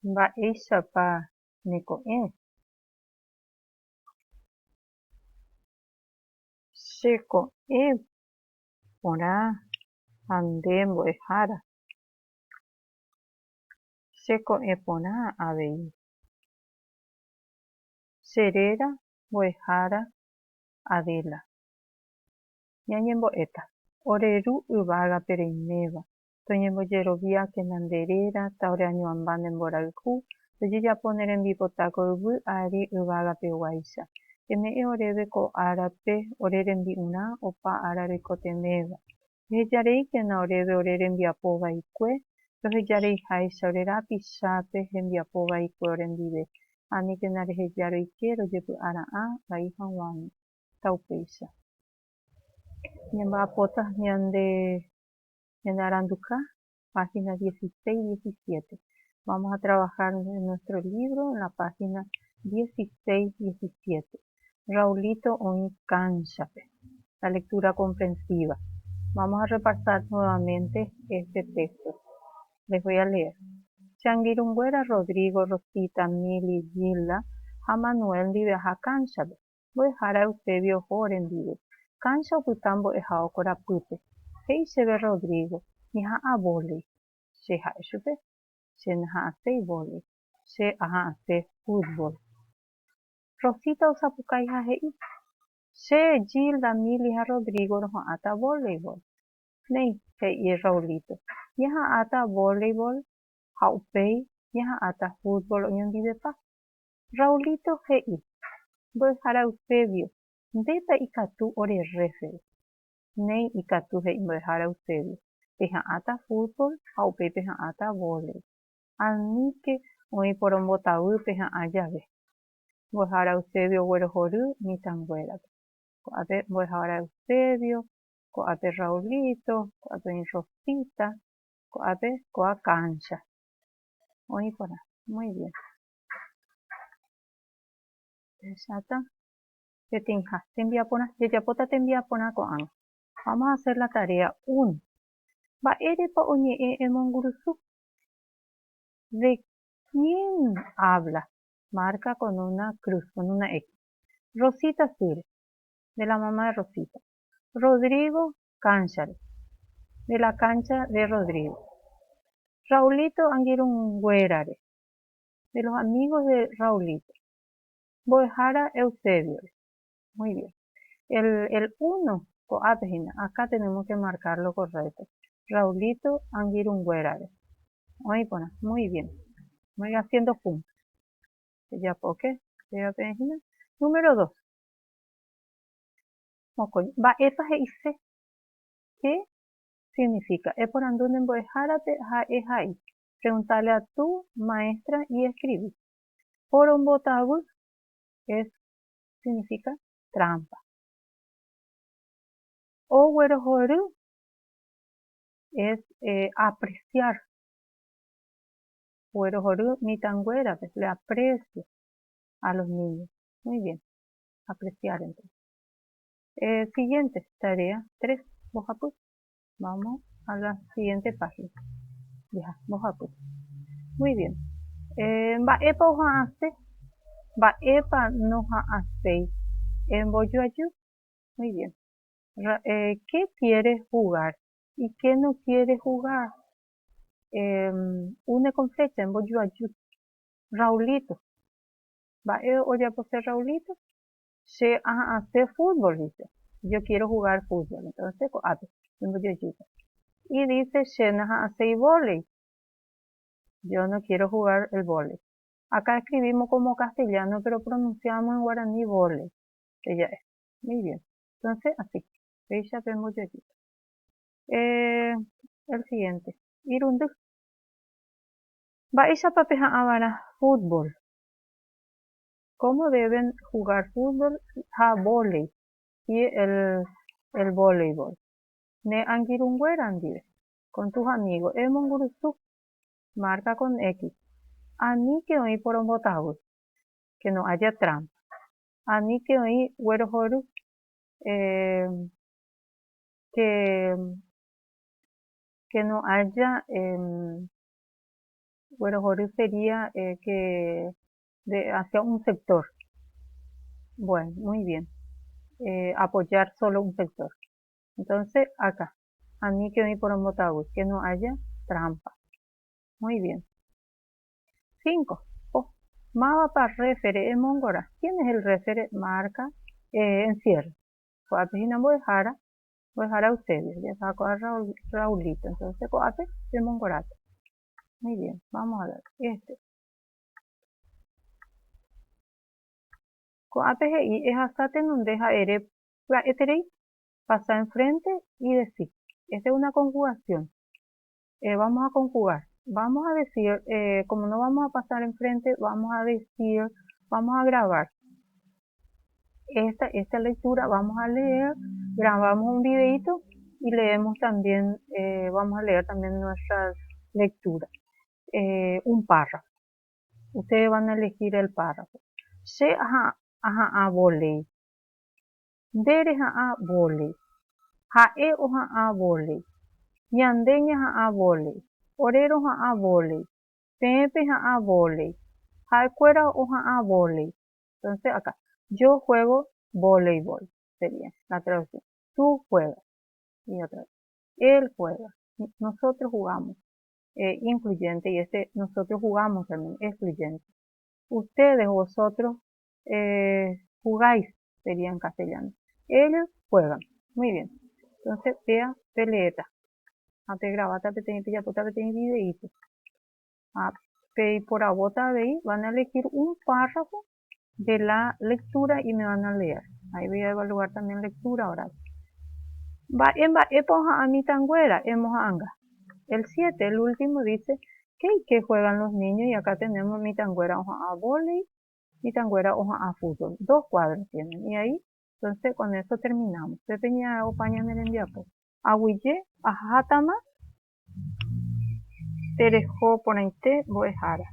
Mba'éichapa neko'ẽ? Cheko'ẽ porã ha nde mbo'ehára. Cheko'ẽ porã avei. Che réra mbo'ehára Adela. Ñañembo'éta. Ore Ru yvágape reiméva, Toñembojeroviákena nde réra, taoreañuãmba ne mborayhu, tojejapo ne rembipota ko yvy ári yvágapeguáicha. Eme'ẽ oréve ko árape ore rembi'urã opa ára roikotevẽva. Ehejareíkena oréve ore rembiapo vaikue, rohejareiháicha ore rapichápe hembiapo vaikue orendive. Aníkena reheja roike rojepy'ara'ã vai hag̃uáme. Taupéicha. Ñamba'apóta ñande Ñane aranduka, página 16, 17. Vamos a trabajar en nuestro libro en la página 16, 17. Raulito oĩ kánchape. La lectura comprensiva. Vamos a repasar nuevamente este texto. Les voy a leer. Che angirũnguéra Rodrigo, Rosita, Mili, Gilda ha Manuel ndive aha kánchape. Mbo'ehára Eusebio oho orendive. Káncha opyta mbo'ehao korapýpe. He'i chéve Rodrigo, Ñaha'ã vólei. Che ha'e chupe, Che naha'ãséi vólei. Che aha'ãse fútbol. Rosita osapukái ha he'i, Che, Gilda, Mili ha Rodrigo roha'ãta voleibol. Néi, he'i Raulito, ñaha'ãta voleibol ha upéi ñaha'ãta fútbol oñondivepa. Raulito he'i, Mbo'ehára Eusebio, ndépa ikatu ore rréferi? Néi ikatu he'i mbo'ehára Eusebio, peha'ãta fútbol ha upéi peha'ãta vólei. Aníke oĩ porombotavy peha'ã jave. Mbo'ehára Eusebio oguerohory mitãnguérape. Ko'ápe mbo'ehára Eusebio, ko'ápe Raulito, ko'ápe oĩ Rosita, ko'ápe kóa káncha. Oĩ porã. Muy bien. Jahecháta peteĩha tembiaporã. Jajapóta tembiaporã ko'ág̃a. Vamos a hacer la tarea 1. Mba'érepa oñe'ẽ emongurusu? De quién habla? Marca con una cruz, con una X. Rosita sýre. De la mamá de Rosita. Rodrigo kánchare. De la cancha de Rodrigo. Raulito angirũnguérare. De los amigos de Raulito. Mbo'ehára Eusebio-re. Muy bien. El, el uno ko'ápe hína. Acá tenemos que marcar lo correcto. Raulito angirũnguérare. Oĩ porã. Muy bien. Voy haciendo juntos. Pejapóke. Péva peẽ hína. Número dos. Mokõi. Mba'épa he'ise? Qué significa? Eporandu ne mbo'ehárape ha ehai. Preguntale a tu maestra y escribí. Porombotavy es significa trampa. Oguerohory es eh, apreciar. Oguerohory mitãnguérape, le aprecia a los niños. Muy bien, apreciar entonces. Eh, siguiente, tarea 3, mbohapy. Vamos a la siguiente página. Ya, mbohapy. Muy bien. Eh, mba'épa oha'ãse? Mba'épa noha'ãséi? Embojoaju. Muy bien. Eh, ¿Qué quiere jugar? ¿Y qué no quiere jugar? Eh, une con flecha, embojoaju. Raulito. Mba'e ojapose Raulito? Che aha'ãse fútbol, dice. Yo quiero jugar fútbol. Entonces, ko'ápe, embojoajúta. Y dice, che naha'ãséi vólei. Yo no quiero jugar el vólei. Acá escribimos como castellano, pero pronunciamos en guaraní vólei. Ella es. Muy bien. Entonces, así. Péicha pembojoajúta. Eh, el siguiente. Irundy. Mba'éichapa peha'ãva'erã fútbol? Cómo deben jugar fútbol ha vólei y el el voleibol ne angirũnguéra ndive, con tus amigos, emongurusu, marca con X, aníke oĩ porombotavy, que no haya trampa, aníke oĩ guerohory, eh, que que no haya eh, Guerohory sería eh, que de hacia un sector. Bueno, muy bien. Eh, apoyar solo un sector. Entonces, acá. Aníke oĩ porombotavy, que no haya trampa. Muy bien. 5. Po. Mávapa refere emongora. ¿Quién es el refere? Marca eh, encierre. Ko'ápe hína mbo'ehára, mbo'ehára Eusebio. Jaha ko'a Raul, Raulito. Entonces, ko'ápe pemongoráta. Muy bien, vamos a ver. Este. Ko'ápe he'i ehasa tenonde ha ere pya'eterei, pasa enfrente y decí. Esta es una conjugación. Eh, vamos a conjugar. Vamos a decir, eh, como no vamos a pasar enfrente, vamos a decir, vamos a grabar. Esta, esta lectura vamos a leer, grabamos un videito y leemos también, eh, vamos a leer también nuestra lectura. Eh, un párrafo. Ustedes van a elegir el párrafo. Che aha, aha'ã vólei. Nde reha'ã vólei. Ha'e oha'ã vólei. Ñande ñaha'ã vólei. Ore roha'ã vólei. Peẽ peha'ã vólei. Ha'ekuéra oha'ã vólei. Entonces acá, yo juego voleibol, sería la traducción. Tú juegas. Y otra vez. Él juega. Nosotros jugamos. Eh, incluyente. Y este nosotros jugamos también, excluyente. Ustedes, vosotros, eh, jugáis, sería en castellano. Ellos juegan. Muy bien. Entonces, vea, peleeta. Ha pegraváta peteĩ pejapóta peteĩ videíto. Ha peiporavóta avei van a elegir un párrafo de la lectura y me van a leer. Ahí voy a evaluar también lectura oral. Mba'e mba'épa oha'ã mitãnguéra emoha'ãnga. El 7, el último, dice que y qué juegan los niños y acá tenemos mitãnguéra oha'ã vóley, mitãnguéra oha'ã fútbol. Dos cuadros tienen y ahí entonces con eso terminamos. Pépe ñaopa ñane rembiapo. Aguyje ahátama tereho porãite mbo'ehára.